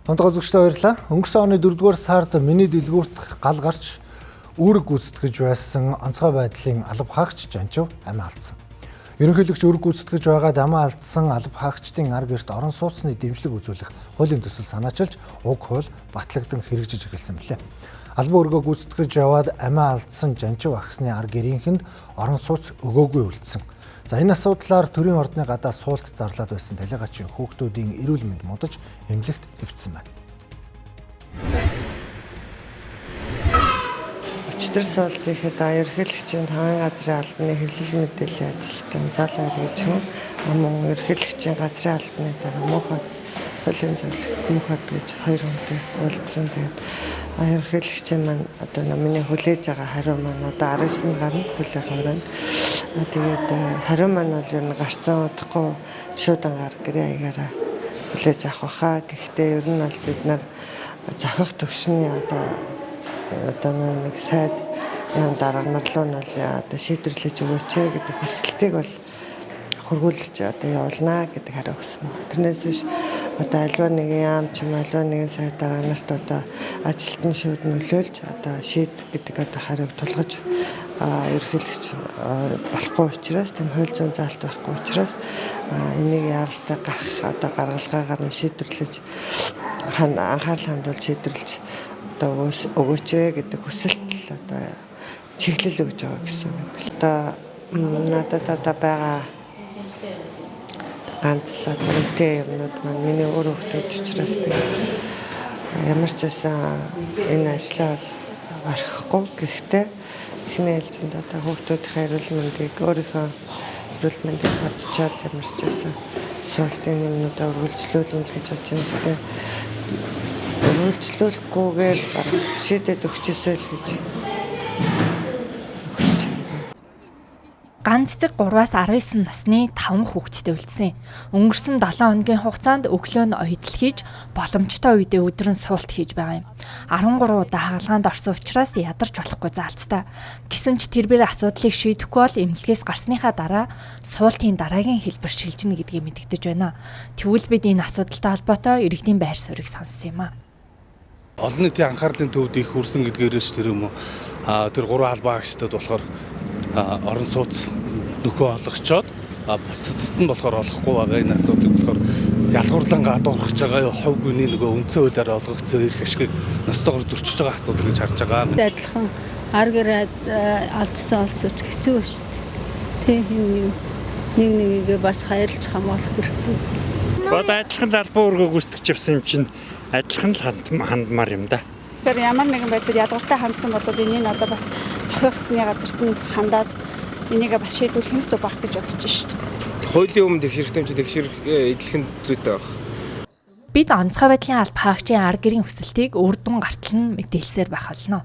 Тунтаг үзэгчдээ баярлалаа. Өнгөрсөн оны 4-р сард миний дэлгүүрт гал гарч үүрэг гүйцэтгэж байсан онцгой байдлын алба хаагч Жанчив амиа алдсан. Ерөнхийлөгч үүрэг гүйцэтгэж байгаад амиа алдсан алба хаагчдын ар гэрт орон сууцны дэмжлэг үзүүлэх хуулийн төсөл санаачилж уг хууль батлагдсан хэрэгжиж эхэлсэн мэлээ. Албан үүргээ гүйцэтгэж яваад амиа алдсан Жанчив агсны ар гэрийнхэнд орон сууц өгөөгүй үлдсэн. За энэ асуудлаар төрийн ордны гадаа суулт зарлаад байсан талигачийн хүүхдүүдийн эрүүл мэнд муудаж эмнэлэгт хэвтсэн байна. Өчигдөр суулт ихэд ерөнхийлөгчийн таван газрын албаны хэвлэл мэдээллийн ажилтан Залуу гэж хүн мөн ерөнхийлөгчийн газрын албаны дараа Мөнхөд хуулийн зөвлөх Мөнхөд гэж хоёр хүнтэй уулзсан. Тэгээд ерөнхийлөгчийн маань одоо миний хүлээж байгаа хариу маань одоо 19-нд гарна хуулийн хүрээнд. Тэгээд хариу маань бол ер нь гарцсан удахгүй шууд ангаар гэрээ аягаараа хүлээж авах хаа. Гэхдээ ер нь бол бид нар зохих төвшний одоо нэг сайд юм дарга нар руу нь бол одоо шийдвэрлэж өгөөч гэдэг хүсэлтийг бол хөргүүлж одоо явуулнаа гэдэг хариу өгсөн. Тэрнээс биш одоо альва нэгэн яам ч юм альва нэгэн сайд дарга нарт одоо ажилтны шүүд нөлөөлж одоо шийд гэдэг одоо хариуг тулгаж ерөнхийлөгч болохгүй учраас тэм хууль зүйн заалт байхгүй учраас энийг яаралтай гарах одоо гаргалгаагаар нь шийдвэрлэж анхаарал хандуулж шийдвэрлэж одоо өгөөч гэдэг хүсэлт л одоо чиглэл өгж байгаа гэсэн юм бэл. Одоо надад одоо байгаа ганц л одоо үнэтэй юмнууд маань миний өөр хүүхдүүд учраас тэгээд ямар ч байсан энэ ажлаа бол орхихгүй. Гэхдээ эхний ээлжинд одоо хүүхдүүдийнхээ эрүүл мэндийг өөрийнхөө эрүүл мэндийг бодчоод ямар ч байсан суултын юмнуудаа үргэлжлүүлнэ л гэж бодож байна. Гэхдээ үргэлжлүүлэхгүйгээр шийдээд өгчээсэй л гэж хүсэж байна. Ганц цэцэг 3-аас 19 насны 5 хүүхэдтэй үлдсэн. Өнгөрсөн 7 хоногийн хугацаанд өглөө нь оёдол хийж, боломжтой үедээ өдөр нь суулт хийж байгаа юм. 13 удаа хагалгаанд орсон учраас ядарч болохгүй заалцтай. Гэсэн ч тэр бэр асуудлыг шийдэхгүй бол эмнэлгээс гарсныхаа дараа суултын дараагийн хэлбэр шилжинэ гэдгийг мэдэгдэж байна. Тэгвэл бид энэ асуудалтай холбоотой иргэдийн байр суурийг сонссон юм а. Олон нийтийн анхаарлын төвд их хүрсэн гэдгээрээс тэр юм уу тэр гурван албан хаагчдад болохоор орон сууц нөхөө олгочоод бусдад нь болохоор олохгүй байгаа энэ асуудлыг болохоор ялгуурлан гадуурхаж байгаа хувь гүний нөгөө үндсэн хуулиар олгогдсон эрх ашгийг ностойгоор зөрчиж байгаа асуудал гэж харж байгаа. Адилхан ар гэр алдсан олсооч хэцүү шүү дээ. Тэ нэг нэгээ бас хайрлж хамгаалах хэрэгтэй. Одоо адилхан л албан үүргээ гүйцэтгэж явсан юм чинь адилхан л хандмаар юм да. Тэгэхээр ямар нэгэн байдлаар ялгууртай хандсан бол энийг одоо бас зохих засны газарт нь хандаад энийг бас шийдвэрлэх нь зөв байх гэж бодож шээ. Хуулийн өмнө тэгшэрхтэй юм чи тэгшэрх эдлэх нь зүйтэй байх. Бид онцгой байдлын алба хаагчийн ар гэрийн хүсэлтийг үр дүн гартал нь мэдээлсээр байх болно.